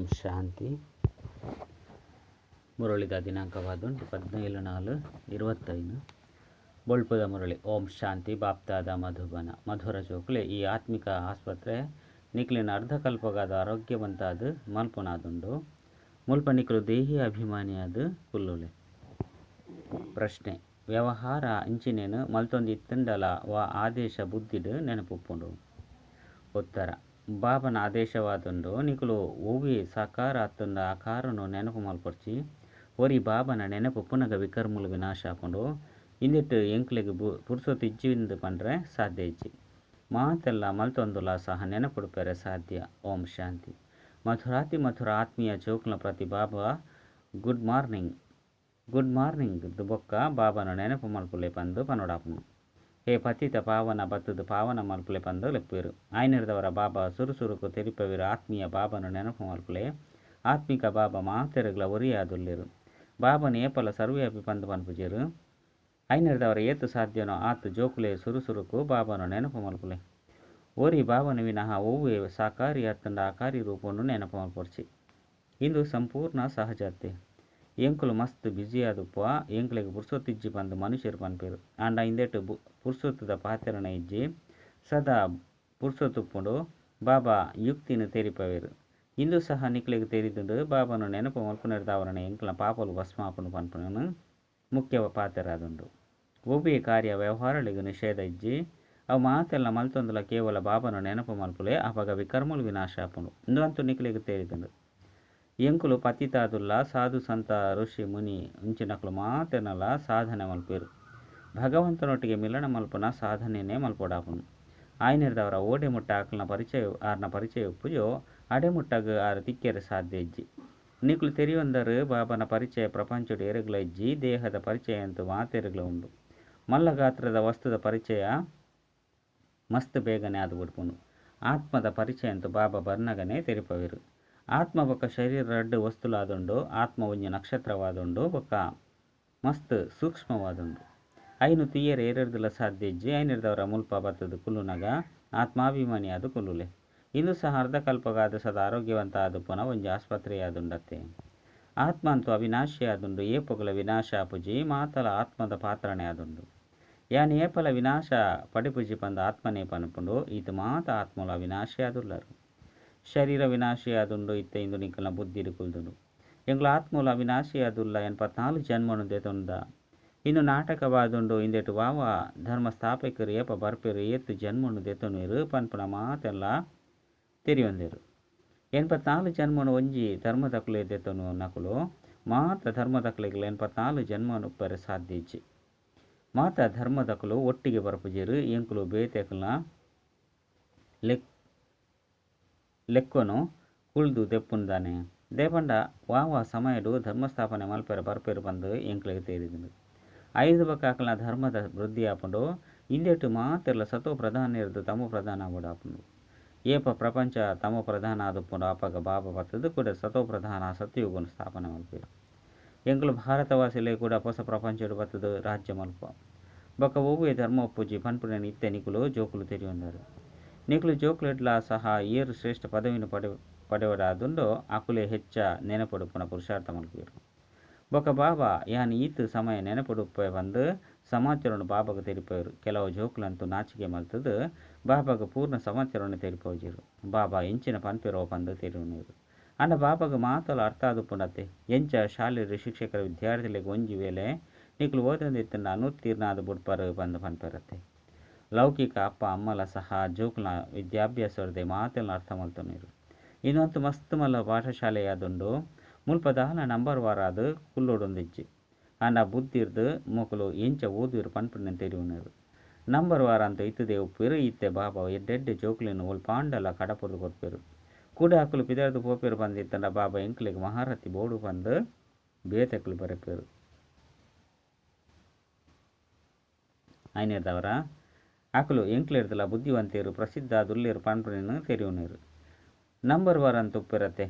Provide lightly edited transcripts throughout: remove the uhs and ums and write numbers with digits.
ಓಂ ಶಾಂತಿ. ಮುರಳಿದ ದಿನಾಂಕವಾದುಂಟು 17/4/25. ಬೊಳ್ಪುದ ಮುರಳಿ. ಓಂ ಶಾಂತಿ. ಬಾಪ್ತಾದ ಮಧುಬನ ಮಧುರ ಚೋಕ್ಲೆ ಈ ಆತ್ಮಿಕ ಆಸ್ಪತ್ರೆ ನಿಕ್ಲಿನ ಅರ್ಧಕಲ್ಪಗಾದ ಆರೋಗ್ಯವಂತಾದ ಮಲ್ಪುನಾದುಂಡು. ಮುಲ್ಪ ನಿಕ್ಲು ದೇಹಿ ಅಭಿಮಾನಿಯಾದ ಕುಲ್ಲುಲೆ. ಪ್ರಶ್ನೆ: ವ್ಯವಹಾರ ಇಂಚಿನೇನು ಮಲ್ತೊಂದಿತ್ತುಂಡಲ ವಾ ಆದೇಶ ಬುದ್ಧಿಡ್ ನೆನಪುಪ್ಪುಂಡು? ಉತ್ತರ: ಬಾಬನ ಆದೇಶವಾದುಂಡು ನಿಕುಲು ಒವ್ವೆ ಸಾಕಾರ ಅತ್ತುಂಡ ಆಕಾರನು ನೆನಪು ಮಲ್ಪೊಡ್ಚಿ. ಒರಿ ಬಾಬನ ನೆನಪು ಪುನಗ ವಿಕರ್ಮುಲು ವಿನಾಶ ಆಪುಂಡು. ಇಂದೆಟ್ ಎಂಕ್ಲೆಗ್ ಪುರ್ಸೊತ್ತು ಇಜ್ಜಿಂದು ಪಂಡ್ರೆ ಸಾಧ್ಯ ಇಜ್ಜಿ. ಮಾತೆಲ್ಲ ಮಲ್ತೊಂದುಲ ಸಹ ನೆನಪುಡುಪೆರೆ ಸಾಧ್ಯ. ಓಂ ಶಾಂತಿ. ಮಧುರಾತಿ ಮಧುರ ಆತ್ಮೀಯ ಜೋಕ್ಲ ಪ್ರತಿ ಬಾಬಾ ಗುಡ್ ಮಾರ್ನಿಂಗ್. ಗುಡ್ ಮಾರ್ನಿಂಗ್ ಬೊಕ್ಕ ಬಾಬನ ನೆನಪು ಮಲ್ಪುಲೆ ಪಂದು ಪನೊಡಾಪುಂಡು. ಹೇ ಪತಿತ ಪಾವನ ಬತ್ತದ ಪಾವನ ಮಲ್ಪುಲೆ ಪಂದು ಲೆಪ್ಪುವೆರು. ಆಯ್ನಿರ್ದವರ ಬಾಬಾ ಸುರು ಸುರುಕು ತೆರಿಪವೆರು ಆತ್ಮೀಯ ಬಾಬನ ನೆನಪು ಮಲ್ಪುಲೆ. ಆತ್ಮಿಕ ಬಾಬಾ ಮಾತೆರುಗ್ಲ ಒರಿಯಾದುಲ್ಲೆರು. ಬಾಬನ ಏಪಲ ಸರ್ವ್ಯಾಪಿ ಪಂದು ಪನ್ಪುಜೆರು. ಐನಿರ್ದವರ ಏತು ಸಾಧ್ಯನೋ ಆತು ಜೋಕುಲೆ ಸುರು ಸುರುಕು ಬಾಬನ ನೆನಪು ಮಲ್ಪುಲೆ. ಒರಿ ಬಾಬನ ವಿನಃ ಒವ್ವೆ ಸಾಕಾರಿ ಅತ್ತಂಡ ಆಕಾರಿ ರೂಪವನ್ನು ನೆನಪು ಮಲ್ಪೊಡ್ಚಿ. ಇಂದು ಸಂಪೂರ್ಣ ಸಹಜತೆ. ಎಂಕುಲು ಮಸ್ತ್ ಬ್ಯುಸಿಯಾದುಪ್ಪ ಎಂಕ್ಲೆಗ್ ಪುರ್ಸೊತ್ತಿಜ್ಜಿ ಪಂದು ಮನುಷ್ಯರು ಪನ್ಪೆರು. ಆಂಡ ಇಂದೆಟ್ ಪುರ್ಸೊತ್ತುದ ಪಾತೆರಣ ಇಜ್ಜಿ. ಸದಾ ಪುರ್ಸೊತ್ತುಪ್ಪುಂಡು. ಬಾಬಾ ಯುಕ್ತಿನ ತೆರಿಪವೆರು. ಇಂದು ಸಹ ನಿಕ್ಲೆಗ್ ತೆರಿದುಂಡು ಬಾಬನ ನೆನಪು ಮಲ್ಪುನೆರ್ದಾವರನೆ ಎಂಕ್ಲ ಪಾಪಲು ಭಸ್ಮ ಆಪುಂಡು ಪನ್ಪುನನು ಮುಖ್ಯ ಪಾತೆರಾದುಂಡು. ಒವ್ವೆ ಕಾರ್ಯ ವ್ಯವಹಾರಗಳಿಗೆ ನಿಷೇಧ ಇಜ್ಜಿ. ಅವು ಮಾತೆಲ್ಲ ಮಲ್ತೊಂದುಲ ಕೇವಲ ಬಾಬನ ನೆನಪು ಮಲ್ಪುಲೆ. ಅಪಗ ವಿಕರ್ಮಲು ವಿನಾಶ ಆಪುಂಡು. ಇಂದು ಅಂತೂ ನಿಕ್ಲೆಗ್ ತೆರಿದುಂಡು. ಎಂಕುಲು ಪತಿತಾದುಲ್ಲ ಸಾಧು ಸಂತ ಋಷಿ ಮುನಿ ಇಂಚಿನಕುಲು ಮಾತೆನಲ ಸಾಧನೆ ಮಲ್ಪೆರು. ಭಗವಂತನೊಟ್ಟಿಗೆ ಮಿಲನ ಮಲ್ಪುನ ಸಾಧನೆನೇ ಮಲ್ಪೊಡಾಪುಂಡು. ಆಯ್ನಿರ್ದವರ ಓಡೆ ಮುಟ್ಟ ಆಕಲ್ನ ಪರಿಚಯ ಆರ್ನ ಪರಿಚಯ ಉಪ್ಪುಜೋ ಅಡೆ ಮುಟ್ಟಗ್ ಆರು ತಿಕ್ಕೆರೆ ಸಾಧ್ಯ ಇಜ್ಜಿ. ನಿಕುಲು ತೆರಿಯೊಂದರು ಬಾಬನ ಪರಿಚಯ ಪ್ರಪಂಚಡು ಎರುಗ್ಲ ಇಜ್ಜಿ. ದೇಹದ ಪರಿಚಯ ಅಂತೂ ಮಾತೆರುಗ್ಲ ಉಂಡು. ಮಲ್ಲ ಗಾತ್ರದ ವಸ್ತುದ ಪರಿಚಯ ಮಸ್ತ್ ಬೇಗನೆ ಆದು ಬಿಡ್ಪುಂಡು. ಆತ್ಮದ ಪರಿಚಯ ಅಂತೂ ಬಾಬಾ ಬರ್ನಗನೆ ತೆರಿಪವೆರು. ಆತ್ಮ ಬೊಕ್ಕ ಶರೀರ ರಡ್ಡು ವಸ್ತುಲಾದುಂಡು. ಆತ್ಮ ಒಂಜಿ ನಕ್ಷತ್ರವಾದುಂಡು ಬೊಕ್ಕ ಮಸ್ತ್ ಸೂಕ್ಷ್ಮವಾದುಂಡು. ಐನು ತುಯ್ಯರೆ ಏರೆರ್ದಲ ಸಾಧ್ಯ ಇಜ್ಜಿ. ಐನಿರ್ದವರ ಮುಲ್ಪ ಬತ್ತದ ಕುಲ್ಲುನಗ ಆತ್ಮಾಭಿಮಾನಿಯಾದ ಕುಲ್ಲುಲೆ. ಇಂದು ಸಹ ಅರ್ಧಕಲ್ಪಗಾದ ಸದಾ ಆರೋಗ್ಯವಂತ ಆದುಪ್ಪುನ ಒಂಜಿ ಆಸ್ಪತ್ರೆಯಾದುಂಡತ್ತೆ. ಆತ್ಮ ಅಂತೂ ಅವಿನಾಶಿಯಾದುಂಡು. ಏಪೊಗಲ ವಿನಾಶ ಆಪುಜಿ. ಮಾತಲ ಆತ್ಮದ ಪಾತ್ರನೇ ಆದುಂಡು. ಯಾನ್ ಏಪಲ ವಿನಾಶ ಪಡಿಪುಜಿ ಪಂದ ಆತ್ಮನೇ ಪನ್ಪುಂಡು. ಈತ ಮಾತ ಆತ್ಮಲ ಅವಿನಾಶಿಯಾದುಲ್ಲರು. ಶರೀರ ವಿನಾಶಿಯಾದುಂಡು. ಇತ್ತೆ ಇಂದು ನಿಕಲ್ನ ಬುದ್ಧಿಡ್ ಕುಲ್ದುಂಡು. ಎಂಕ್ಲ ಆತ್ಮಲ ಅವಿನಾಶಿಯಾದುಲ್ಲ. 84 ಜನ್ಮನು ದೆತೊಂದ. ಇಂದು ನಾಟಕವಾದುಂಡು. ಇಂದೆಟ್ ವಾವ ಧರ್ಮ ಸ್ಥಾಪಕರು ಏಪ ಬರ್ಪೆರು ಏತ್ ಜನ್ಮನು ದೆತೊನುವೆರು ಪನ್ಪುನ ಮಾತೆಲ್ಲ ತೆರಿಯೊಂದೆರು. 84 ಜನ್ಮನು ಒಂಜಿ ಧರ್ಮದಕುಲೆ ದೆತೊನು ನಕುಲು. ಮಾತ ಧರ್ಮದಕುಲೆಗ್ಲ 84 ಜನ್ಮನು ಉಪ್ಪೆರೆ ಸಾಧ್ಯ ಇಜ್ಜಿ. ಮಾತ ಧರ್ಮದಕುಲು ಒಟ್ಟಿಗೆ ಬರ್ಪುಜೆರು. ಎಂಕುಲು ಬೇತೆಕುಲ್ನ ಲೆಕ್ಕೊನು ಕುಲ್ದು ದೆಪ್ಪುಂದಾನೆ. ದೇಪಂಡ ವಾವ ಸಮಯಡು ಧರ್ಮಸ್ಥಾಪನೆ ಮಲ್ಪೆರೆ ಬರ್ಪೆರು ಪಂದು ಎಂಕ್ಲೆಗ್ ತೆರಿದುಂಡು. ಐದು ಬೊಕ್ಕ ಅಕಲ್ನ ಧರ್ಮದ ವೃದ್ಧಿ ಆಪುಂಡು. ಇಂದೆಟ್ ಮಾತೆರ್ಲ ಸತೋ ಪ್ರಧಾನಿರ್ದು ತಮೋ ಪ್ರಧಾನ ಆವೊಡಾಪುಂಡು. ಏಪ ಪ್ರಪಂಚ ತಮೋ ಪ್ರಧಾನ ಆದುಪ್ಪುಂಡು ಅಪಗ ಬಾಬಾ ಬತ್ತದು ಕೂಡ ಸತೋ ಪ್ರಧಾನ ಸತ್ಯಯುಗನು ಸ್ಥಾಪನೆ ಮಲ್ಪೆರು. ಎಂಕುಲು ಭಾರತವಾಸಿಲೇ ಕೂಡ ಹೊಸ ಪ್ರಪಂಚಡು ಬತ್ತದು ರಾಜ್ಯ ಮಲ್ಪ. ಬೊಕ್ಕ ಒವ್ವೆ ಧರ್ಮ ಒಪ್ಪುಜಿ ಪನ್ಪುನ ಇತ್ತೆ ನಿಕುಲು ಜೋಕುಲು ತೆರಿಯೊಂದರು. ನಿಕುಲು ಜೋಕುಲೆಡ್ಲ ಸಹ ಏರು ಶ್ರೇಷ್ಠ ಪದವಿನ ಪಡೆವಡಾದುಂಡು ಅಕುಲೆ ಹೆಚ್ಚ ನೆನಪುಡುಪ್ಪುನ ಪುರುಷಾರ್ಥ ಮಲ್ಪುವೆರು. ಬೊಕ್ಕ ಬಾಬಾ ಯಾನ್ ಈತ್ ಸಮಯ ನೆನಪುಡುಪ್ಪೆ ಪಂದು ಸಮಾಚಾರವನ್ನು ಬಾಬಾಗ ತೆರಿಪವೆರು. ಕೆಲವು ಜೋಕುಲಂತೂ ನಾಚಿಕೆ ಮಲ್ತದು ಬಾಬಾಗ ಪೂರ್ಣ ಸಮಾಚಾರವನ್ನು ತೆರಿಪವುಜೆರು. ಬಾಬಾ ಎಂಚಿನ ಪನ್ಪೆರೋ ಪಂದು ತೆರಿಯುವರು. ಆಂಡ ಬಾಬಾಗ ಮಾತಲ ಅರ್ಥ ಆದುಪ್ಪುಂಡತ್ತೆ. ಎಂಚ ಶಾಲೆಡು ಶಿಕ್ಷಕರ ವಿದ್ಯಾರ್ಥಿಗಳಿಗೆ ಒಂಜಿ ವೇಳೆ ನಿಕುಲು ಓದೊಂದಿತ್ತುಂಡ ಅನುತ್ತೀರ್ಣ ಆದ್ ಬುಡ್ಪರು ಪಂದು ಪನ್ಪೆರತ್ತೆ. ಲೌಕಿಕ ಅಪ್ಪ ಅಮ್ಮಲ ಸಹ ಜೋಕುಲ್ನ ವಿದ್ಯಾಭ್ಯಾಸವರ್ದೆ ಮಾತೆಲ್ಲ ಅರ್ಥ ಮಲ್ತೊನ್ನೆರು. ಇಂದಂತೂ ಮಸ್ತ್ ಮಲ್ಲ ಪಾಠಶಾಲೆಯಾದುಂಡು. ಮುಲ್ಪ ದಾಲ ನಂಬರ್ ವಾರಾದ್ ಕುಲ್ಲೊಡೊಂದಿಜ್ಜಿ. ಆಂಡ ಬುದ್ಧಿರ್ದು ಮೊಕುಲು ಎಂಚ ಓದುವೆರು ಪನ್ಪುನ ತೆರಿಯುವರು. ನಂಬರ್ ವಾರ ಅಂತ ಇತ್ತದೇ ಉಪ್ಪುವೆರು. ಇತ್ತೆ ಬಾಬಾ ಎಡ್ಡೆಡ್ಡೆ ಜೋಕುಲೆನ್ ಒಲ್ಪಾಂಡಲ ಕಡಪುರ್ದು ಕೊರ್ಪೆರು. ಕೂಡ ಅಕುಲು ಪಿದರ್ದು ಪೋಪೆರು ಪಂದಿತ್ತಂಡ ಬಾಬಾ ಎಂಕ್ಲೆಗ್ ಮಹಾರಥಿ ಬೋಡು ಪಂದು ಬೇತೆಕುಲು ಬರೆಪೆರು. ಐನಿರ್ದವರ ಅಕುಲು ಎಂಕ್ಲೆರ್ದಲ ಬುದ್ಧಿವಂತೆರು ಪ್ರಸಿದ್ಧ ದುಲ್ಲೆರು ಪನ್ಪುನೆನ್ ತೆರಿಯುವರು. ನಂಬರ್ ವಾರ ಅಂತ ಉಪ್ಪೆರತ್ತೆ.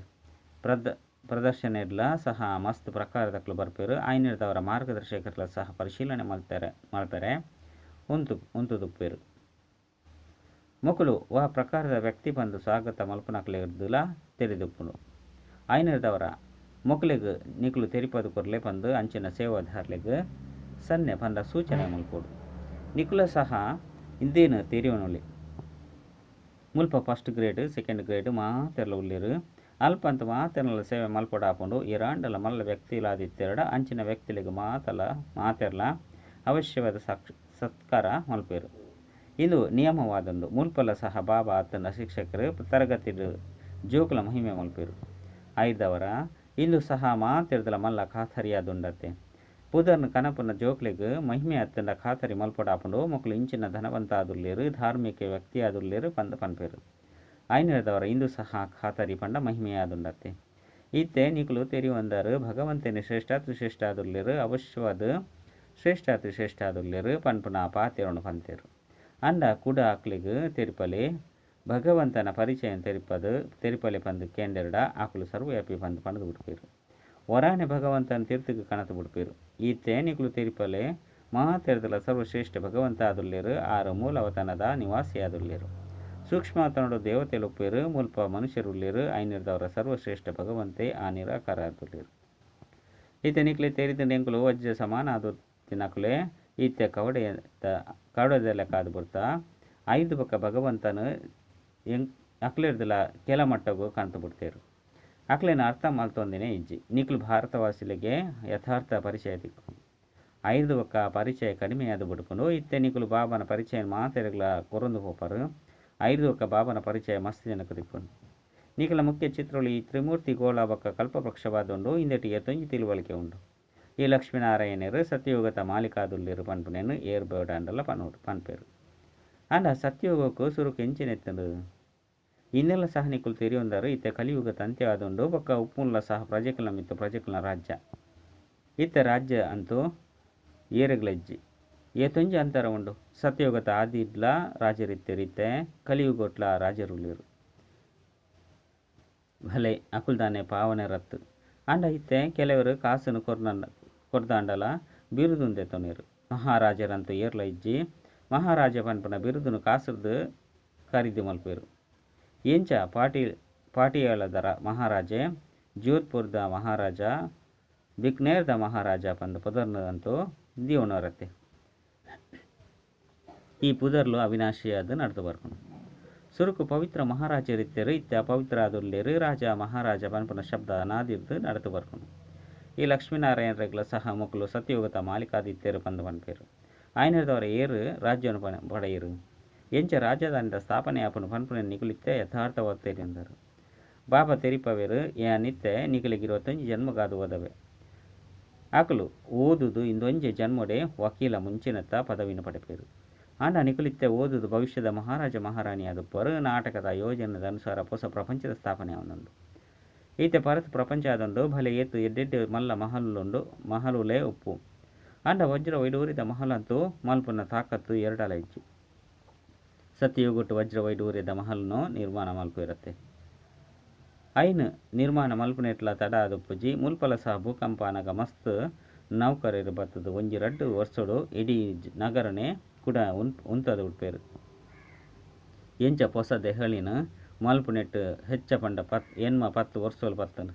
ಪ್ರದರ್ಶನೆಡ್ಲ ಸಹ ಮಸ್ತ್ ಪ್ರಕಾರದಕುಲು ಬರ್ಪೆರು. ಐನಿರ್ದವರ ಮಾರ್ಗದರ್ಶಕರ್ಲ ಸಹ ಪರಿಶೀಲನೆ ಮಲ್ಪೆರೆ ಉಂತುದುಪ್ಪೆರು. ಮೊಕುಲು ವಾ ಪ್ರಕಾರದ ವ್ಯಕ್ತಿ ಬಂದು ಸ್ವಾಗತ ಮಲ್ಪುನಕುಲೆರ್ದುಲ ತೆರಿದುಪ್ಪುಂಡು. ಆಯ್ನದವರ ಮೊಕಲೆಗ್ ನಿಕುಲು ತೆರಿಪದು ಕೊರ್ಲೆ ಪಂದ್ ಅಂಚಿನ ಸೇವಾಧಾರ್ಲೆಗ್ ಸನ್ನೆ ಪಂಡ ಸೂಚನೆ ಮಲ್ಪೊಡು. ನಿಕುಲ ಸಹ ಇಂದೇನು ತೆರಿಯೊನೊಲಿ. ಮುಲ್ಪ ಫಸ್ಟ್ ಗ್ರೇಡ್ ಸೆಕೆಂಡ್ ಗ್ರೇಡ್ ಮಾತೆರ್ಲ ಉಲ್ಲೆರ್. ಅಲ್ಪಂತ ಮಾತೆರ್ನಲ ಸೇವೆ ಮಲ್ಪೊಡಾಪುಂಡು. ಏರಾಂಡಲ ಮಲ್ಲ ವ್ಯಕ್ತಿಲಾದಿತ್ತೆರ್ಡ ಅಂಚಿನ ವ್ಯಕ್ತಿಲೆಗ್ ಮಾತಲ ಮಾತೆರ್ಲ ಅವಶ್ಯವಾದ ಸತ್ಕಾರ ಮಲ್ಪೆರ್. ಇಂದು ನಿಯಮವಾದುಂಡು. ಮುಲ್ಪಲ ಸಹ ಬಾಬಾ ಅತ್ತಂಡ ಶಿಕ್ಷಕರು ತರಗತಿಡ್ ಜೋಕುಲ ಮಹಿಮೆ ಮಲ್ಪೆರ್. ಐದವರ ಇಂದು ಸಹ ಮಾತೆರ್ದಲ ಮಲ್ಲ ಖಾತರಿಯಾದುಂಡತ್ತೆ. ಪುದರ್ನ ಕನಪುನ ಜೋಕ್ಲೆಗ್ ಮಹಿಮೆ ಅತ್ತಂಡ ಖಾತರಿ ಮಲ್ಪೊಡಾಪುಂಡು. ಮೊಕುಲು ಇಂಚಿನ ಧನವಂತ ಆದುಲ್ಲೆರ್, ಧಾರ್ಮಿಕ ವ್ಯಕ್ತಿ ಆದುಲ್ಲೆರ್ ಪಂದ್ ಪನ್ಪೆರ್. ಐನದವರ ಇಂದು ಸಹ ಖಾತರಿ ಪಂಡ ಮಹಿಮೆಯಾದುಂಡತ್ತೆ. ಇತ್ತೆ ನಿಕುಲು ತೆರಿಯೊಂದಾರು ಭಗವಂತನೇ ಶ್ರೇಷ್ಠಾತಿ ಶ್ರೇಷ್ಠ ಆದುಲ್ಲೆರ್, ಅವಶ್ಯವಾದ ಶ್ರೇಷ್ಠಾತಿ ಶ್ರೇಷ್ಠ ಆದುಲ್ಲೆರ್ ಪನ್ಪುನ ಪಾತೆರೊನು ಪಂತೆರ್. ಅಂಡ ಕುಡ ಅಕ್ಲೆಗ್ ತೆರಿಪಲೆ ಭಗವಂತನ ಪರಿಚಯ ತೆರಿಪದು ತೆರಿಪಲೆ ಪಂದ್ ಕೇಂಡೆರ್ಡ ಆಕುಲು ಸರ್ವವ್ಯಾಪಿ ಪಂದ್ ಪಂಡ್ದ್ ಬಿಡ್ಪೆರ್. ವರಾನೆ ಭಗವಂತನ ತೀರ್ಥಕ್ಕೆ ಕಣತ್ ಬಿಡ್ಪೆರ್. ಇತ್ತೆ ನಿಕುಲು ತೆರಿಪಲೆ ಮಾತೆರ್ದಲ ಸರ್ವಶ್ರೇಷ್ಠ ಭಗವಂತ ಆದುಲ್ಲೆರ್. ಆರು ಮೂಲವತನದ ನಿವಾಸಿ ಆದುಲ್ಲೆರ್. ಸೂಕ್ಷ್ಮವತನಡು ದೇವತೆಲುಪ್ಪೆರ್, ಮುಲ್ಪ ಮನುಷ್ಯರುಲ್ಲೆರ್. ಐನಿರ್ದವರ ಸರ್ವಶ್ರೇಷ್ಠ ಭಗವಂತೆ ಆ ನಿರಾಕಾರ ಆದುಲ್ಲೆರ್. ಇತ್ತೆ ನಿಕ್ಲೆ ತೆರಿದ ಎಂಕುಲು ವಜ್ರ ಸಮಾನ ಆದುತ್ತಿನಕುಲೆ ಇತ್ತೆ ಕವಡೆ ಕವಡೆದ ಲೆಕ್ಕ ಆದ್ ಬಿಡ್ತಾ. ಐದು ಬೊಕ್ಕ ಭಗವಂತನ ಅಕ್ಲೆರ್ದಲ ಕೆಲ ಮಟ್ಟಗು ಕಾಣ್ತು ಬಿಡ್ತೇರು. ಅಕ್ಲೆನ ಅರ್ಥ ಮಲ್ತೊಂದಿನೇ ಇಜ್ಜಿ. ನಿಕ್ಲು ಭಾರತವಾಸಿಲೆಗೆ ಯಥಾರ್ಥ ಪರಿಚಯ ತಿಕ್ಕು. ಐದು ಬೊಕ್ಕ ಪರಿಚಯ ಕಡಿಮೆಯಾದ ಬಿಡ್ಪುಂಡು. ಇತ್ತೆ ನಿಕುಲು ಬಾಬನ ಪರಿಚಯ ಮಾತೆರೆಗ್ಲ ಕೊರೊಂದು ಪೋಪರು. ಐದು ಬೊಕ್ಕ ಬಾಬನ ಪರಿಚಯ ಮಸ್ತ್ ಜನಕ್ಕೆ ತಿಕ್ಕುಂಡು. ನಿಕಲ ಮುಖ್ಯ ಚಿತ್ರಗಳು ಈ ತ್ರಿಮೂರ್ತಿ ಗೋಳ ಬೊಕ್ಕ ಕಲ್ಪವೃಕ್ಷವಾದುಂಡು. ಇಂದೆಟ್ ಏತೊಂಜಿ ತಿಳುವಳಿಕೆ ಉಂಡು. ಈ ಲಕ್ಷ್ಮೀನಾರಾಯಣರು ಸತ್ಯಯುಗದ ಮಾಲಿಕಾದುಲ್ಲೆರು ಪನ್ಪುನೇನು ಏರ್ ಬೇಡಾಂಡಲ ಪನೋಡು ಪನ್ಪೆರು. ಆಂಡ ಸತ್ಯಯುಗಕ್ಕೂ ಸುರುಕು ಎಂಚಿನೆತ್ತುಂಡು ಇನ್ನೆಲ್ಲ ಸಹ ನಿಕುಲು ತೆರಿಯೊಂದಾರು. ಇತ್ತೆ ಕಲಿಯುಗ ತಂತ್ಯ ಆದುಂಡು. ಬೊಕ್ಕ ಉಪ್ಪುನ್ಲ ಸಹ ಪ್ರಜೆಕುಲ ಮಿತ್ತು ಪ್ರಜೆಕುಲ ರಾಜ್ಯ. ಇತ್ತೆ ರಾಜ್ಯ ಅಂತೂ ಏರೆಗ್ಲ ಇಜ್ಜಿ. ಏತೊಂಜಿ ಅಂತರ ಉಂಡು. ಸತ್ಯಯುಗದ ಆದಿಡ್ಲ ರಾಜರಿತ್ತೆರು, ಇತ್ತೆ ಕಲಿಯುಗೊಟ್ಲ ರಾಜರುಲ್ಲೆರು. ಭಲೆ ಅಕುಲ್ದಾನೆ ಪಾವನೆ ರತ್ತು. ಆಂಡ ಇತ್ತೆ ಕೆಲವರು ಕಾಸುನು ಕೊರ್ದಾಂಡಲ ಬಿರುದುನ್ ದೆತ್ತೊನೆರು. ಮಹಾರಾಜರಂತೂ ಏರ್ಲ ಇಜ್ಜಿ. ಮಹಾರಾಜ ಪನ್ಪುನ ಬಿರುದುನು ಕಾಸುರ್ದು ಖರೀದಿ ಮಲ್ಪೆರು. ಎಂಚ ಪಾಟಿಯಾಳದ ಮಹಾರಾಜೆ, ಜೋಧ್ಪುರದ ಮಹಾರಾಜ, ಬಿಕ್ನೇರ್ದ ಮಹಾರಾಜ ಪಂದ್ ಪುದರ್ನಂತೂ ದಿಯೋನರತ್ತೆ. ಈ ಪುದರ್ಲು ಅವಿನಾಶಿಯಾದ ನಡ್ದು ಬರ್ಪುಂಡು. ಸುರುಕು ಪವಿತ್ರ ಮಹಾರಾಜರಿತ್ತೆರು, ಇತ್ತೆ ಅಪವಿತ್ರ ಆದುಲ್ಲೆರು. ರಾಜ ಮಹಾರಾಜ ಪನ್ಪುನ ಶಬ್ದ ಅನಾದಿರ್ದು ನಡತು ಬರ್ಪುಂಡು. ಈ ಲಕ್ಷ್ಮೀನಾರಾಯಣರೆಗ್ಲ ಸಹ ಮೊಕುಲು ಸತ್ಯಯುಗದ ಮಾಲಿಕಾದಿತ್ತೆರು ಪಂದ್ ಪನ್ಪೆರು. ಆಯ್ನದವರ ಏರು ರಾಜ್ಯವನ್ನು ಪಡೆಯರು. ಎಂಚ ರಾಜಧಾನಿದ ಸ್ಥಾಪನೆ ಆಪುನು ಪನ್ಪುನ ನಿಕುಲಿತ್ತೆ ಯಥಾರ್ಥವಾದ ತೆರಿಯೊಂದರು. ಬಾಬಾ ತೆರಿಪವೇರು ಯಾನಿತ್ತೆ ನಿಕುಲಿಗೆ 21 ಜನ್ಮಗಾದು ಓದವೆ. ಆಕುಲು ಓದುದು ಇಂದೊಂಜಿ ಜನ್ಮಡೆ ವಕೀಲ ಮುಂಚಿನತ್ತ ಪದವಿನ ಪಡೆಪೇರು. ಆಂಡ ನಿಕುಲಿತ್ತೆ ಓದುದು ಭವಿಷ್ಯದ ಮಹಾರಾಜ ಮಹಾರಾಣಿಯಾದುಪ್ಪರು. ನಾಟಕದ ಯೋಜನೆದ ಅನುಸಾರ ಹೊಸ ಪ್ರಪಂಚದ ಸ್ಥಾಪನೆ ಆವೊಂದುಂಡು. ಈತೆ ಪರತ್ ಪ್ರಪಂಚ ಆದುಂಡು. ಭಲೆ ಏತು ಎಡ್ಡೆಡ್ಡೆ ಮಲ್ಲ ಮಹಲುಂಡು, ಮಹಲುಲೇ ಉಪ್ಪು. ಆಂಡ ವಜ್ರ ವೈಡೂರಿದ ಮಹಲಂತೂ ಮಲ್ಪುನ ತಾಕತ್ತು ಎರಡಲ ಇಜ್ಜಿ. ಸತ್ಯಯುಗಟ್ಟು ವಜ್ರ ವೈಡೂರ್ಯದ ಮಹಲನ್ನು ನಿರ್ಮಾಣ ಮಲ್ಪಿರತ್ತೆ. ಐನ್ ನಿರ್ಮಾಣ ಮಲ್ಪುನೆಟ್ಲ ತಡ ಆದುಪ್ಪುಜಿ. ಮುಲ್ಪಲ ಸಹ ಭೂಕಂಪ ಅನಗ ಮಸ್ತ್ ನೌಕರರು ಬತ್ತದು ಒಂಜಿ ರಡ್ಡು ವರ್ಷಡು ಇಡೀ ನಗರನೇ ಕೂಡ ಉಂತದ ಉಡ್ಪೇರು. ಎಂಚ ಹೊಸ ದೆಹಲಿನ ಮಲ್ಪುನೆಟ್ ಹೆಚ್ಚ ಪಂಡ ಎನ್ಮ 10 ವರ್ಷಗಳು ಬತ್ತನು.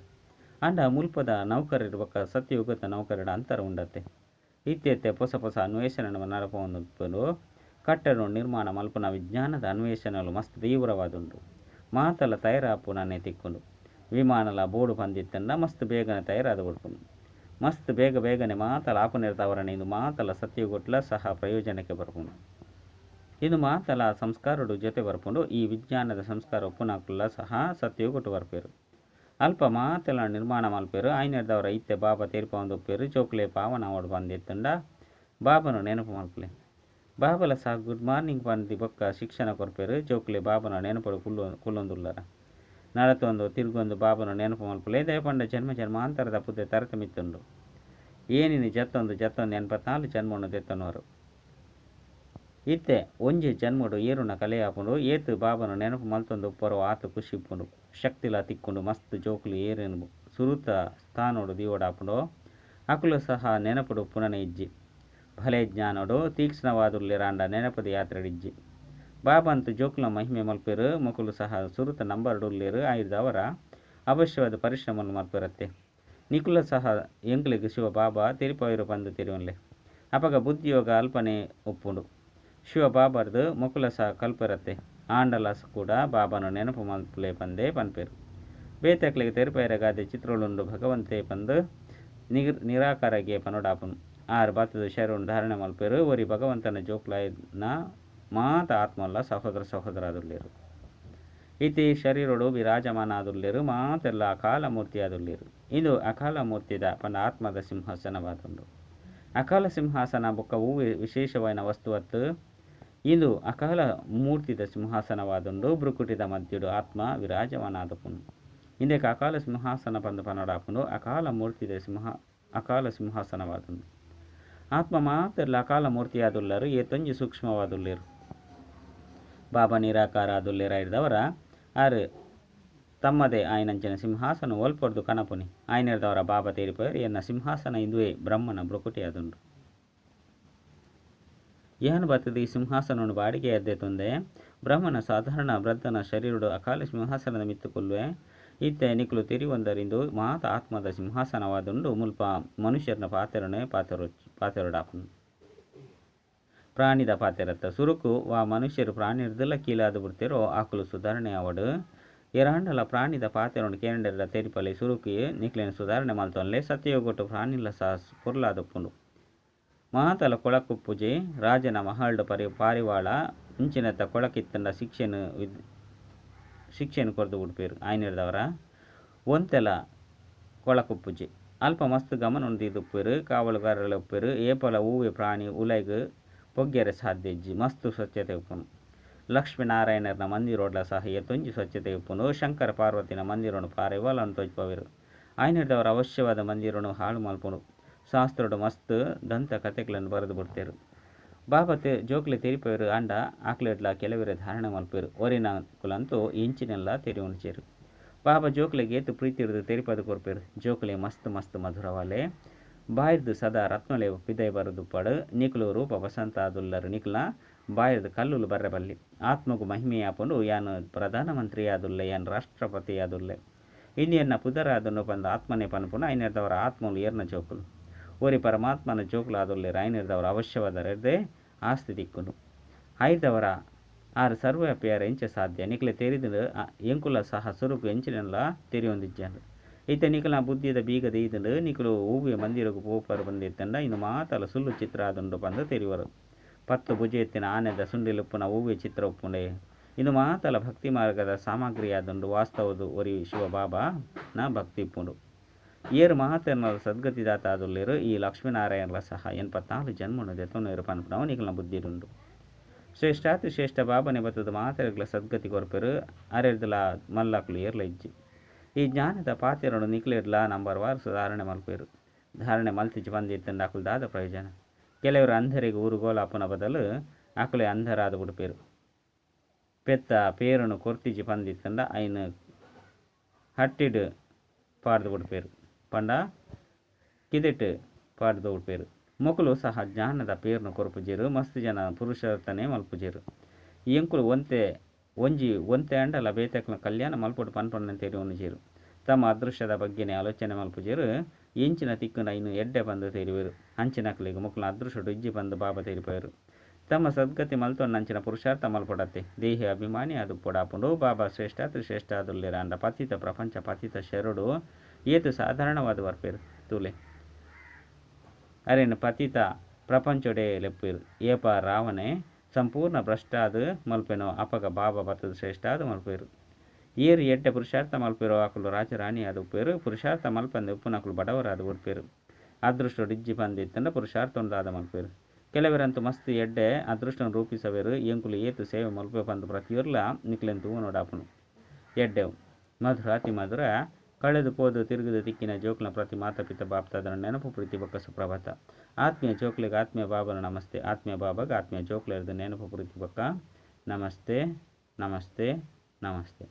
ಆಂಡ ಮುಲ್ಪದ ನೌಕರರು ಬೊಕ್ಕ ಸತ್ಯಯುಗದ ನೌಕರರ ಅಂತರ ಉಂಡತ್ತೆ. ಇತ್ತೆತ್ತೆ ಹೊಸ ಹೊಸ ಅನ್ವೇಷಣೆ ನಡಪೊಂದುಪ್ಪುಂಡು. ಕಟ್ಟಡ ನಿರ್ಮಾಣ ಮಲ್ಪುನ ವಿಜ್ಞಾನದ ಅನ್ವೇಷಣೆಗಳು ಮಸ್ತ್ ತೀವ್ರವಾದುಂಡು. ಮಾತಲ ತಯಾರಾಪುನನೆ ತಿಕ್ಕುಂಡು. ವಿಮಾನಲ ಬೋಡು ಪಂದಿತ್ತಂಡ ಮಸ್ತ್ ಬೇಗನೆ ತಯಾರಾದ ಬಿಡ್ಪುಂಡು. ಮಸ್ತ್ ಬೇಗ ಬೇಗನೆ ಮಾತಲ ಆಪುನೆರ್ದವರನೆ ಇಂದು ಮಾತಲ ಸತ್ಯಗೊಟ್ಲ ಸಹ ಪ್ರಯೋಜನಕ್ಕೆ ಬರ್ಪುಂಡು. ಇದು ಮಾತಲ ಸಂಸ್ಕಾರಡು ಜೊತೆ ಬರ್ಪುಂಡು. ಈ ವಿಜ್ಞಾನದ ಸಂಸ್ಕಾರ ಉಪ್ಪುನಕುಲ ಸಹ ಸತ್ಯಗೊಟ್ಟು ಬರ್ಪೇರು. ಅಲ್ಪ ಮಾತೆಲ ನಿರ್ಮಾಣ ಮಲ್ಪೇರು. ಆಯ್ನೆರ್ದವರ ಇತ್ತೆ ಬಾಬಾ ತೀರ್ಪೊಂದುಪ್ಪೇರು. ಜೋಕ್ಲೆ ಪಾವನ ಓಡು ಬಂದಿತ್ತಂಡ ಬಾಬನು ನೆನಪು ಮಲ್ಪಲೆ. ಬಾಬಲ ಸಹ ಗುಡ್ ಮಾರ್ನಿಂಗ್ ಪಂದಿ ಬೊಕ್ಕ ಶಿಕ್ಷಣ ಕೊರ್ಪೇರು. ಜೋಕ್ಲೆ ಬಾಬನ ನೆನಪು ಕುಲ್ಲೊಂದುಲ್ಲರ ನಡತೊಂದು ತಿರ್ಗೊಂದು ಬಾಬನ ನೆನಪು ಮಲ್ಪಲೆ. ದಯಪಂಡ ಜನ್ಮ ಜನ್ಮಾಂತರದ ಪುದೆ ತರತಮಿತ್ತುಂಡು. ಏನಿನಿ ಜತ್ತೊಂದು ಜತ್ತೊಂದು 84 ಜನ್ಮವನ್ನು ದೆತ್ತನವರು. ಇತ್ತೆ ಒಂಜಿ ಜನ್ಮಡು ಏರುನ ಕಲೆ ಆಪುಂಡು. ಏತು ಬಾಬನ ನೆನಪು ಮಲ್ತೊಂದು ಉಪ್ಪರೋ ಆತು ಖುಷಿ ಉಪ್ಪುಂಡು. ಶಕ್ತಿಲ ತಿಕ್ಕೊಂಡು ಮಸ್ತ್ ಜೋಕುಲು ಏರೇನು ಸುರುತ ಸ್ಥಾನೋಡು ದೀವಡಾಪುಂಡು. ಅಕುಲು ಸಹ ನೆನಪುಡು ಪುನನೆ ಇಜ್ಜಿ. ಭಲೆ ಜ್ಞಾನೋಡು ತೀಕ್ಷ್ಣವಾದುಲ್ಲೆರಾಂಡ ನೆನಪದ ಯಾತ್ರೆ ಇಜ್ಜಿ. ಬಾಬಂತು ಜೋಕುಲ ಮಹಿಮೆ ಮಲ್ಪೇರು. ಮೊಕುಲು ಸಹ ಸುರುತ ನಂಬರ್ಡುಲ್ಲೇರು. ಆಯ್ದವರ ಅವಶ್ಯವಾದ ಪರಿಶ್ರಮವನ್ನು ಮಲ್ಪರತ್ತೆ. ನಿಕುಲ ಸಹ ಎಂಕ್ಲೆಗ್ ಶಿವ ಬಾಬಾ ತೆರಿಪಾಯಿರು ಪಂದು ತೆರಿಯೊನ್ಲೆ. ಅಪಗ ಬುದ್ಧಿಯೋಗ ಅಲ್ಪನೆ ಉಪ್ಪುಂಡು. ಶಿವ ಬಾಬಾರ್ದು ಮೊಕುಲ ಸಹ ಕಲ್ಪರತ್ತೆ. ಆಂಡಲ ಕೂಡ ಬಾಬಾನ ನೆನಪು ಮಲ್ಪುಲೆ ಪಂದೇ ಪನ್ಪೆರು. ಬೇತಕ್ಲೆಗ್ ತೆರಿಪಾಯೆರೆಗಾದೆ ಚಿತ್ರೊಲುಂಡು ಭಗವಂತೆ ಪಂದು ನಿರಾಕಾರಗೆ ಪನೊಡಾಪುನು. ಆರ್ ಬತ್ತದ ಶರಣು ಧಾರಣೆ ಮಲ್ಪೆರು. ಒರಿ ಭಗವಂತನ ಜೋಕ್ಲಾಯಿನ ಮಾತ ಆತ್ಮಲ್ಲ ಸಹೋದರ ಸಹೋದರಾದುಲ್ಲೇರು. ಇತಿ ಶರೀರೊಡು ವಿರಾಜಮಾನ ಆದುಲ್ಲೇರು. ಮಾತೆಲ್ಲ ಅಕಾಲ ಮೂರ್ತಿ ಆದುಲ್ಲೇರು. ಇದು ಅಕಾಲ ಮೂರ್ತಿದ ಪಂಡ ಆತ್ಮದ ಸಿಂಹಾಸನವಾದುಂಡು. ಅಕಾಲ ಸಿಂಹಾಸನ ಬೊಕ್ಕ ಹೂವೆ ವಿಶೇಷವಾಯಿನ ವಸ್ತುವತ್ತು. ಇದು ಅಕಾಲ ಮೂರ್ತಿದ ಸಿಂಹಾಸನವಾದುಂಡು. ಬ್ರುಕುಟಿದ ಮಧ್ಯಡು ಆತ್ಮ ವಿರಾಜಮಾನ ಆದುಪುನು. ಇಂದಕ್ಕೆ ಅಕಾಲ ಸಿಂಹಾಸನ ಪಂದು ಪನೊಡಾಪುಂಡು. ಅಕಾಲ ಮೂರ್ತಿದ ಅಕಾಲ ಸಿಂಹಾಸನವಾದುಂಡು. ಆತ್ಮ ಮಾತೆಲ್ಲ ಅಕಾಲ ಮೂರ್ತಿಯಾದುಲ್ಲರು. ಏತೊಂಜಿ ಸೂಕ್ಷ್ಮವಾದುಲ್ಲೇರು. ಬಾಬಾ ನಿರಾಕಾರ ಆದುಲ್ಲೇರಾಯಿದವರ ಆರು ತಮ್ಮದೇ ಆಯನಂಚಿನ ಸಿಂಹಾಸನ ಒಲ್ಪೊರ್ದು ಕಣಪುನಿ. ಆಯನಿರ್ದವರ ಬಾಬಾ ತೇರಿಪೋಯರು ಎನ್ನ ಸಿಂಹಾಸನ ಇಂದುವೇ ಬ್ರಹ್ಮನ ಬ್ರುಕುಟಿ ಆದುಂಡು. ಯಾನು ಬತ್ತದ ಈ ಸಿಂಹಾಸನವನ್ನು ಬಾಡಿಗೆ ಅದ್ದೆ ತೊಂದೆ. ಬ್ರಹ್ಮನ ಸಾಧಾರಣ ವೃದ್ಧನ ಶರೀರಡು ಅಕಾಲ ಸಿಂಹಾಸನದ ಮಿತ್ತುಕೊಲ್ಲುವೆ. ಇತ್ತೆ ನಿಕುಲು ತೆರಿವಂದರಿಂದು ಮಾತ ಆತ್ಮದ ಸಿಂಹಾಸನವಾದುಂಡು. ಮುಲ್ಪ ಮನುಷ್ಯರನ ಪಾತೆರನೇ ಪಾತೆರೊಡಾಪುನು. ಪ್ರಾಣಿದ ಪಾತೆರತ್ತ ಸುರುಕು ವಾ ಮನುಷ್ಯರು ಪ್ರಾಣಿರ್ದಲ ಕೀಲಾದ ಬಿಡ್ತೇರೋ ಆಕುಲು ಸುಧಾರಣೆ ಆವಡು. ಎರಾಂಡಲ ಪ್ರಾಣಿದ ಪಾತೆರೊಂಡು ಕೇಂಡರ ತೆರಿಪಲೆ ಸುರುಕು ನಿಕ್ಲೆನ ಸುಧಾರಣೆ ಮಲ್ತೊನ್ಲೆ. ಸತ್ಯಯೋಗೊಟ್ಟು ಪ್ರಾಣಿಲ ಸಹ ಪೊರ್ಲಾದಪ್ಪುಂಡು. ಮಾತಲ ಕೊಳಕುಪ್ಪುಜಿ. ರಾಜನ ಮಹಲ್ಡ್ ಪಾರಿವಾಳ ಇಂಚಿನತ್ತ ಕೊಳಕಿತ್ತಂಡ ಶಿಕ್ಷೆನು ಕೊರ್ದು ಬಿಡ್ಪೇರು. ಆಯ್ನಿರ್ದವರ ಒಂತೆಲ ಕೊಳಕುಪ್ಪುಜಿ. ಅಲ್ಪ ಮಸ್ತ್ ಗಮನ ದೀದುಪ್ಪೇರು. ಕಾವಲುಗಾರರ ಉಪ್ಪೇರು. ಏಪಲ ಹೂವೆ ಪ್ರಾಣಿ ಉಲೈಗ್ ಪೊಗ್ಗೆರೆ ಸಾಧ್ಯ ಇಜ್ಜಿ. ಮಸ್ತ್ ಸ್ವಚ್ಛತೆ ಉಪ್ಪುನು. ಲಕ್ಷ್ಮೀನಾರಾಯಣನ ಮಂದಿರೋಡ್ಲ ಸಹ ಏತೊಂಜಿ ಸ್ವಚ್ಛತೆ ಉಪ್ಪುನು. ಶಂಕರ ಪಾರ್ವತಿನ ಮಂದಿರನು ಪಾರಿವಾಳನ್ನು ತೋಜ್ಪವೇರು. ಆಯ್ನಿರ್ದವರ ಅವಶ್ಯವಾದ ಮಂದಿರನು ಹಾಳು ಮಲ್ಪುನು. ಶಾಸ್ತ್ರಡು ಮಸ್ತ್ ದಂತ ಕತೆಗಳನ್ನು ಬರೆದು ಬಿಡ್ತೇರು. ಬಾಬಾ ಜೋಕ್ಲೆ ತೆರಿಪೇರು. ಅಂಡ ಆಕ್ಲೆಡ್ಲ ಕೆಲವರೆ ಧಾರಣೆ ಮಲ್ಪೇರು. ಒರಿನ ಕುಲಂತೂ ಇಂಚಿನೆಲ್ಲ ತೆರಿಯುಣಿಚೇರು. ಬಾಬಾ ಜೋಕ್ಲೆಗೆ ಏತು ಪ್ರೀತಿ ಹಿಡಿದು ತೆರಿಪದು ಕೊರ್ಪೇರು. ಜೋಕ್ಲೆ ಮಸ್ತ್ ಮಸ್ತ್ ಮಧುರವಾಲೆ. ಬಾಯಿರ್ದು ಸದಾ ರತ್ನಲೆ ಪಿದೈ ಬರದುಪ್ಪಡು. ನಿಕುಲು ರೂಪ ವಸಂತ ಆದುಲ್ಲರು. ನಿಕುಲ ಬಾಯಿರ್ದು ಕಲ್ಲುಲು ಬರ್ರೆ ಬಲ್ಲಿ. ಆತ್ಮಗು ಮಹಿಮೆಯಾಪುಂಡು. ಯಾನು ಪ್ರಧಾನಮಂತ್ರಿ ಆದುಲ್ಲೆ, ಯಾನ್ ರಾಷ್ಟ್ರಪತಿ ಆದುಲ್ಲೆ, ಇನ್ನು ಎನ್ನ ಪುದರಾದನು ಪಂದು ಆತ್ಮನೇ ಪನ್ಪುನು. ಐನಿರ್ದವರ ಆತ್ಮಲು ಏರ್ನ ಜೋಕುಲು ಒರಿ ಪರಮಾತ್ಮನ ಜೋಕುಲು ಆದುಲ್ಲೇರು. ಐನಿರ್ದವರ ಅವಶ್ಯವಾದರೆರ್ದೆ ಆಸ್ತಿ ದಿಕ್ಕುನು. ಐದವರ ಆರು ಸರ್ವವ್ಯಾಪಿಯಾರ ಎಂಚ ಸಾಧ್ಯ. ನಿಕಲೆ ತೆರಿದು ಎಂಕುಲ ಸಹ ಸುರುಕು ಎಂಚಿನೆಲ್ಲ ತೆರಿಯೊಂದಿಜ್ಜಾಂಡು. ಇತ್ತೆ ನಿಕಲ ಬುದ್ಧಿದ ಬೀಗದ ಈದುಂಡು. ನಿಕುಲು ಹೂವೆ ಮಂದಿರಗು ಪೋಪರು ಬಂದಿತ್ತಂಡ ಇನ್ನು ಮಾತಲ ಸುಳ್ಳು ಚಿತ್ರ ಆದುಂಡು ಪಂದು ತೆರಿವರು. 10 ಭುಜ ಎತ್ತಿನ ಆನೆದ ಸುಂಡಿಲುಪ್ಪುನ ಹೂವೆ ಚಿತ್ರ ಉಪ್ಪುಂಡೆ. ಇದು ಮಾತಲ ಭಕ್ತಿ ಮಾರ್ಗದ ಸಾಮಗ್ರಿ ಆದುಂಡು. ವಾಸ್ತವದು ಒರಿ ಶಿವ ಬಾಬಾ ನ ಭಕ್ತಿ ಉಪ್ಪುಂಡು. ಏರು ಮಹಾತೆರ್ನ ಸದ್ಗತಿದಾತ ಆದುಲ್ಲೇರು. ಈ ಲಕ್ಷ್ಮೀನಾರಾಯಣಲ ಸಹ 84 ಜನ್ಮನು ದೆತೊನ್ನೇರು ಪನ್ಪುನವು ನಿಕಲ್ನ ಬುದ್ಧಿಡುಂಡು. ಶ್ರೇಷ್ಠಾತಿ ಶ್ರೇಷ್ಠ ಬಾಬನೆ ಬತ್ತದ ಮಾತೆರ್ಗಳ ಸದ್ಗತಿ ಕೊರ್ಪೆರು. ಅರೆರ್ದಲ ಮಲ್ಲಕ್ಲು ಏರ್ಲ ಇಜ್ಜಿ. ಈ ಜ್ಞಾನದ ಪಾತೆರನು ನಿಕ್ಲೆರ್ಲ ನಂಬರ್ ವಾರ್ ಸುಧಾರಣೆ ಮಲ್ಪೇರು. ಧಾರಣೆ ಮಲ್ತಿಜಿ ಬಂದಿತ್ತಂಡ ಅಕುಲು ದಾದ ಪ್ರಯೋಜನ. ಕೆಲವರು ಅಂಧರಿಗೆ ಊರುಗೋಲಾಪುನ ಬದಲು ಅಕುಲೆ ಅಂಧರಾದ ಬಿಡ್ಪೇರು. ಪೆತ್ತ ಪೇರನು ಕೊರ್ತಿಜಿ ಪಂದಿತ್ತಂಡ ಐನು ಹಟ್ಟಿಡು ಪಾಡ್ದು ಬಿಡ್ಪೇರು. ಪಂಡ ಕಿದೆಟ್ ಪಾಡ್ದು ಬಿಡ್ಪೇರು. ಮೊಕುಲು ಸಹ ಜ್ಞಾನದ ಪೇರ್ನು ಕೊರ್ಪುಜೇರು. ಮಸ್ತ್ ಜನ ಪುರುಷಾರ್ಥನೆ ಮಲ್ಪುಜೇರು. ಎಂಕುಲು ಒಂತೆ ಒಂಜಿ ಒಂತೆ ಅಂಡಲ ಬೇತಕ್ಲ ಕಲ್ಯಾಣ ಮಲ್ಪೊಡು ಪನ್ಪೊಂಡು ತೆರಿಯೊನುಜೇರು. ತಮ್ಮ ಅದೃಶ್ಯದ ಬಗ್ಗೆನೇ ಆಲೋಚನೆ ಮಲ್ಪುಜೇರು. ಎಂಚಿನ ತಿಕ್ಕುನ ಇನ್ನು ಎಡ್ಡೆ ಬಂದು ತೆರಿವೆರು. ಅಂಚಿನಕ್ಲೆಗ್ ಮೊಕುಲ ಅದೃಶ್ಯಡು ಇಜ್ಜಿ ಬಂದು ಬಾಬಾ ತೆರಿಪೇರು. ತಮ್ಮ ಸದ್ಗತಿ ಮಲ್ತೊಂಡು ಅಂಚಿನ ಪುರುಷಾರ್ಥ ಮಲ್ಪೊಡತ್ತೆ. ದೇಹ ಅಭಿಮಾನಿ ಅದು ಪೊಡಾಪುಂಡು. ಬಾಬಾ ಶ್ರೇಷ್ಠ ತ್ರಿಶ್ರೇಷ್ಠ ಆದುಲ್ಲೇರ. ಅಂಡ ಪತಿತ ಪ್ರಪಂಚ ಪತಿತ ಶರಣು ಏತು ಸಾಧಾರಣವಾದ ಬರ್ಪೇರು. ತೂಲೆ ಅರೇನು ಪತಿತ ಪ್ರಪಂಚೊಡೆ ಲೆಪ್ಪೇರು. ಏಪ ರಾವಣೆ ಸಂಪೂರ್ಣ ಭ್ರಷ್ಟಾದ ಮಲ್ಪೆನೋ ಅಪಗ ಬಾಬಾ ಬತ್ತದ ಶ್ರೇಷ್ಠಾದ ಮಲ್ಪೇರು. ಏರು ಎಡ್ಡೆ ಪುರುಷಾರ್ಥ ಮಲ್ಪೇರೋ ಆಕುಲು ರಾಜರಾಣಿ ಆದ ಉಪ್ಪೇರು. ಪುರುಷಾರ್ಥ ಮಲ್ಪಂದೆ ಉಪ್ಪುನಕುಲು ಬಡವರಾದ ಉಡ್ಪೇರು. ಅದೃಷ್ಟ ಇಜ್ಜಿ ಪಂದಿತ್ತಂಡ ಪುರುಷಾರ್ಥ ಒಂದಾದ ಮಲ್ಪೇರು. ಕೆಲವರಂತೂ ಮಸ್ತ್ ಎಡ್ಡೆ ಅದೃಷ್ಟನ ರೂಪಿಸವೇರು. ಎಂಕುಲು ಏತು ಸೇವೆ ಮಲ್ಪೆ ಪಂದು ಪ್ರತಿಯೊರ್ಲ ನಿಕ್ಲೆನ್ ತೂವ ನೋಡಾಪುನು. ಎಡ್ಡೆವು ಮಧುರ ಅತಿ ಮಧುರ ಕಳೆದು ಪೋದು ತಿರುಗಿದು ತಿಕ್ಕಿನ ಜೋಕ್ಲ ಪ್ರತಿ ಮಾತಾ ಪಿತ ಬಾಪ್ತಾದನ ನೆನಪು ಪ್ರೀತಿ ಬೊಕ್ಕ ಸುಪ್ರಭಾತ. ಆತ್ಮೀಯ ಜೋಕ್ಲೆಗೆ ಆತ್ಮೀಯ ಬಾಬನ ನಮಸ್ತೆ. ಆತ್ಮೀಯ ಬಾಬಾಗ ಆತ್ಮೀಯ ಜೋಕ್ಲೆರ್ದು ನೆನಪು ಪ್ರೀತಿ ಬೊಕ್ಕ ನಮಸ್ತೆ ನಮಸ್ತೆ ನಮಸ್ತೆ.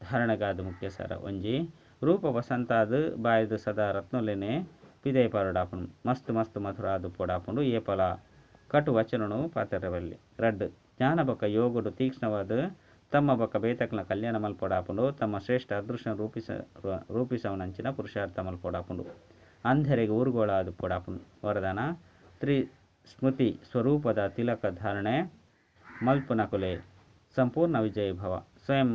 ಧಾರಣಗಾದ ಮುಖ್ಯ ಸರ ಒಂಜಿ ರೂಪ ವಸಂತಾದ ಬಾಯ್ದು ಸದಾ ರತ್ನೊಲೆನೆ ಪಿದೈ ಪಾರಡಾಪುಂಡು. ಮಸ್ತ್ ಮಸ್ತ್ ಮಧುರ ಆದು ಪೊಡಾಪುಂಡು. ಏಪಲ ಕಟು ವಚನನು ಪಾತೆರವಲ್ಲಿ. ರಡ್ಡು ಜ್ಞಾನ ಬೊಕ್ಕ ಯೋಗಡು ತೀಕ್ಷ್ಣವಾದ ತಮ್ಮ ಬೊಕ್ಕ ಬೇತಕ್ಲೆನ ಕಲ್ಯಾಣ ಮಲ್ಪೊಡಾಪುಂಡು. ತಮ್ಮ ಶ್ರೇಷ್ಠ ಅದೃಷ್ಟ ರೂಪಿಸವನಂಚಿನ ಪುರುಷಾರ್ಥ ಮಲ್ಪೊಡಾಪುಂಡು. ಅಂಧೆರೆಗ್ ಊರುಗೋಳ ಆದುಪ್ಪೊಡಾಪುಂಡು. ವರದಾನ ತ್ರಿ ಸ್ಮೃತಿ ಸ್ವರೂಪದ ತಿಲಕ ಧಾರಣೆ ಮಲ್ಪುನಕುಲೆ ಸಂಪೂರ್ಣ ವಿಜಯ ಭವ. ಸ್ವಯಂ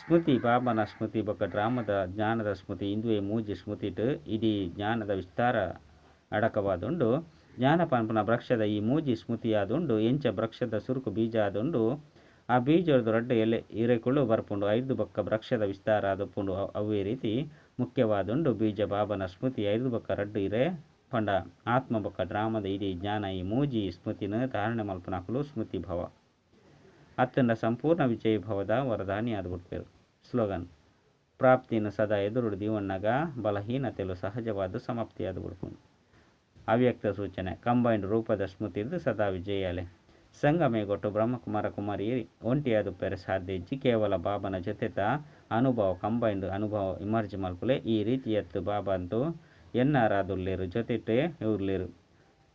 ಸ್ಮೃತಿ ಬಾಬನ ಸ್ಮೃತಿ ಬೊಕ್ಕ ಡ್ರಾಮದ ಜ್ಞಾನದ ಸ್ಮೃತಿ ಇಂದುವೆ ಮೂಜಿ ಸ್ಮೃತಿಟ್ ಇಡೀ ಜ್ಞಾನದ ವಿಸ್ತಾರ ಅಡಕವಾದುಂಡು. ಜ್ಞಾನ ಪನ್ಪುನ ವೃಕ್ಷದ ಈ ಮೂಜಿ ಸ್ಮೃತಿ ಆದುಂಡು. ಎಂಚ ವೃಕ್ಷದ ಸುರುಕು ಬೀಜ ಆದುಂಡು, ಆ ಬೀಜದ ರಡ್ಡ್ ಎಲೆ ಇರೆಕುಳು ಬರ್ಪುಂಡು, ಐದು ಬೊಕ್ಕ ವೃಕ್ಷದ ವಿಸ್ತಾರ ಆದುಪ್ಪುಂಡು. ಅವೇ ರೀತಿ ಮುಖ್ಯವಾದುಂಡು ಬೀಜ ಬಾಬನ ಸ್ಮೃತಿ, ಐದು ಬೊಕ್ಕ ರಡ್ಡ್ ಇರೆ ಪಂಡ ಆತ್ಮ ಬೊಕ್ಕ ಡ್ರಾಮದ ಇಡೀ ಜ್ಞಾನ. ಈ ಮೂಜಿ ಸ್ಮೃತಿನ ಧಾರಣೆ ಮಲ್ಪುನಕುಲು ಸ್ಮೃತಿ ಭವ ಅತ್ತಂಡ ಸಂಪೂರ್ಣ ವಿಜಯ ಭವದ ವರದಾನಿ ಆದ್ ಬಿಡ್ಪೆರ್. ಸ್ಲೋಗನ್: ಪ್ರಾಪ್ತಿನ ಸದಾ ಎದುರುಡು ದೀವಣ್ಣಗ ಬಲಹೀನತೆಲು ಸಹಜವಾದ ಸಮಾಪ್ತಿಯಾದ ಬಿಡ್ಪುಂಡು. ಅವ್ಯಕ್ತ ಸೂಚನೆ: ಕಂಬೈನ್ಡ್ ರೂಪದ ಸ್ಮೃತಿರ್ದು ಸದಾ ವಿಜಯಾಲೆ. ಸಂಗಮೇಗೊಟ್ಟು ಬ್ರಹ್ಮಕುಮಾರ ಕುಮಾರಿ ಒಂಟಿಯಾದುಪ್ಪೆರೆ ಸಾಧ್ಯ ಇಜ್ಜಿ. ಕೇವಲ ಬಾಬನ ಜೊತೆತ ಅನುಭವ, ಕಂಬೈನ್ಡ್ ಅನುಭವ ಇಮರ್ಜ್ ಮಲ್ಪುಲೆ. ಈ ರೀತಿಯತ್ತು ಬಾಬಾ ಅಂತೂ ಎನ್ನಾರಾದುಲ್ಲೇರು, ಜೊತೆಟೇ ಉಲ್ಲೇರು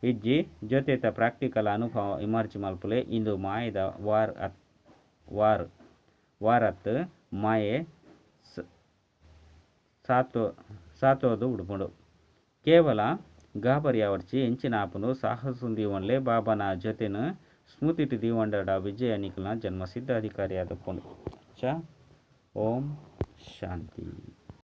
ಇಜ್ಜಿ, ಜೊತೆತ ಪ್ರಾಕ್ಟಿಕಲ್ ಅನುಭವ ಇಮರ್ಜ್ ಮಲ್ಪುಲೆ. ಇಂದು ಮಾಯದ ವಾರ್ ಅತ್, ವಾರ್ ವಾರತ್ ಮಾಯೆ ಸಾತೋ ಸಾತೋದು ಉಡುಪುಂಡು. ಕೇವಲ ಗಾಬರಿ ಆವಡ್ಚಿ, ಎಂಚಿನ ಆಪುಂಡು, ಸಾಹಸ ದೀವನ್ಲೆ. ಬಾಬನ ಜೊತೆನ ಸ್ಮೃತಿಟ್ ದೀವಂಡಡ ವಿಜಯ ನಿಕಲ್ನ ಜನ್ಮ ಸಿದ್ಧ ಅಧಿಕಾರಿ ಆದುಪ್ಪುಂಡು. ಚ ಓಂ ಶಾಂತಿ.